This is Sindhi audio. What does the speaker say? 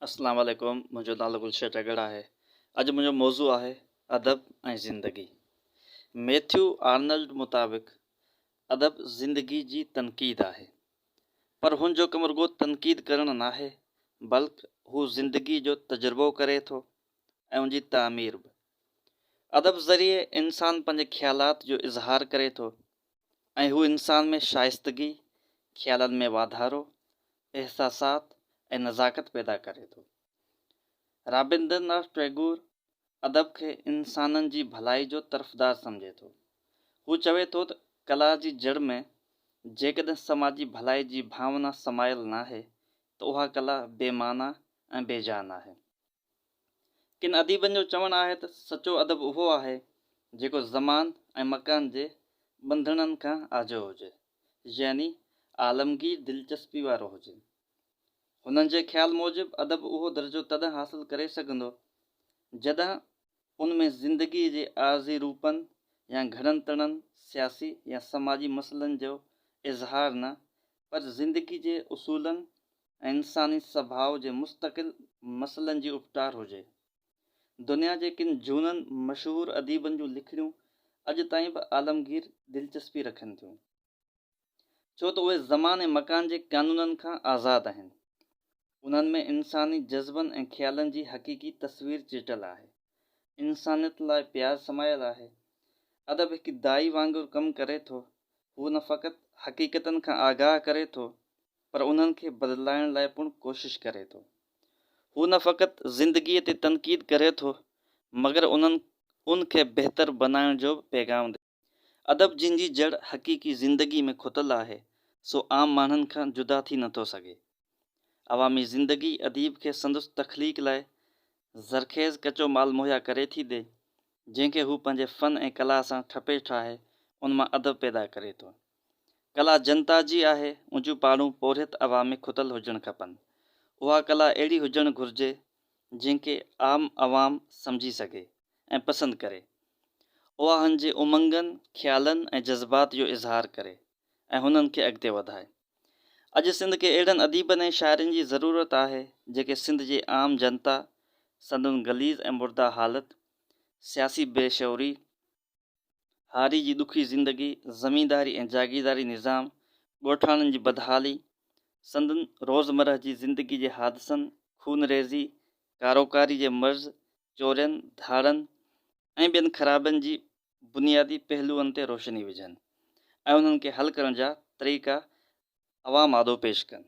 اسلام عليڪم منهنجو نالو گلشير ٽڳڙ آهي اڄ منهنجو موضوع آهي ادب ۽ زندگي ميٿيو آرنلڊ مطابق ادب زندگي جي تنقيد آهي پر هن جو ڪم رڳو تنقيد ڪرڻ ناهي بلڪ هو زندگي جو تجربو ڪري ٿو ۽ ان جي تعمير به ادب ذريعي انسان پنهنجي خيالات جو اظهار ڪري ٿو ۽ هو انسان ۾ شائستگي خيالن ۾ واڌارو احساسات ۽ نزاڪت پيدا ڪري ٿو. رابندرناٿ ٽئگور ادب کي انسانن جي ڀلائي جو طرفدار سمجهي ٿو. هو چوي ٿو ته ڪلا جي جڙ ۾ جيڪڏهن سماجي ڀلائي جي ڀاونا سمايل ناهي ته اها ڪلا بي معنيٰ ۽ بي جان آهي. ڪن اديبن جو چوڻ آهي ته سچو ادب اهو آهي جيڪو زمان ۽ مڪان جي ٻنڌڻن کان آجو هجي، يعني عالمگير دلچسپي وارو هجي. هنن جي خيال موجب ادب اهو درجو تڏهن حاصل ڪري سگهندو جڏهن ان ۾ زندگيء جي عارضي روپن يا گهڙن تڙن سياسي يا سماجي مسئلن جو اظهار نه پر زندگي جي اصولن ۽ انساني سڀاء جي مستقل مسئلن جي اپٽار هجي. دنيا جي ڪن جهونن مشهور اديبن جون لکڻيون اڄ تائين به عالمگير دلچسپي رکن ٿيون. ڇو ته اهي زمان ۽ مڪان جي قانونن کان آزاد آهن. انهن ۾ انساني جذبن ۽ خيالن جي حقيقي تصوير چٽيل آهي. انسانيت لاء پيار سمايل آهي. ادب هڪ دائي وانگر ڪم ڪري ٿو. هو نه فقط حقيقتن کان آگاهه ڪري ٿو پر انهن کي بدلائڻ لاء پڻ ڪوشش ڪري ٿو. هو نه فقط زندگيء تي تنقيد ڪري ٿو، مگر انهن ان کي بهتر بنائڻ جو به پيغام ڏئي ٿو. ادب جنهن جي جڙ حقيقي زندگيء ۾ کتل آهي، سو عام ماڻهن کان جدا ٿي نٿو سگهي. عوامي زندگي اديب کي سندس تخليق لاء زرخيز ڪچو مال مهيا ڪري ٿي ڏئي، جنهن کي هو پنهنجي فن ۽ ڪلا سان ٺپي ٺاهي ان مان ادب پيدا ڪري ٿو. ڪلا جنتا جي آهي، ان جون پاڙون پورهيت عوام ۾ کتل هجڻ کپن. اها ڪلا اهڙي هجڻ گهرجي، جنهن کي عام عوام سمجهي سگهي ۽ پسند ڪري. اها هن جي امنگن، خيالن ۽ جذبات جو اظهار ڪري ۽ هنن کي اڳتي وڌائي. اڄ سنڌ کي اهڙن اديبن ۽ شاعرن جي ضرورت آهي، جيڪي سنڌ جي عام جنتا، سندن غليظ ۽ مرده حالت، سياسي بي شعوري، هاري جي ڏکي زندگي، زمينداري ۽ جاگيرداري نظام، ڳوٺاڻن جي بدحالي، سندن روزمرهه جي زندگي جي حادثن، خونريزي، ڪاروڪاري جي مرض، چورين، ڌاڙن ۽ ٻين خرابين جي بنيادي پهلوئن تي روشني وجهن ۽ انهن کي حل ڪرڻ جا طريقا عوام آڏو پيش ڪن.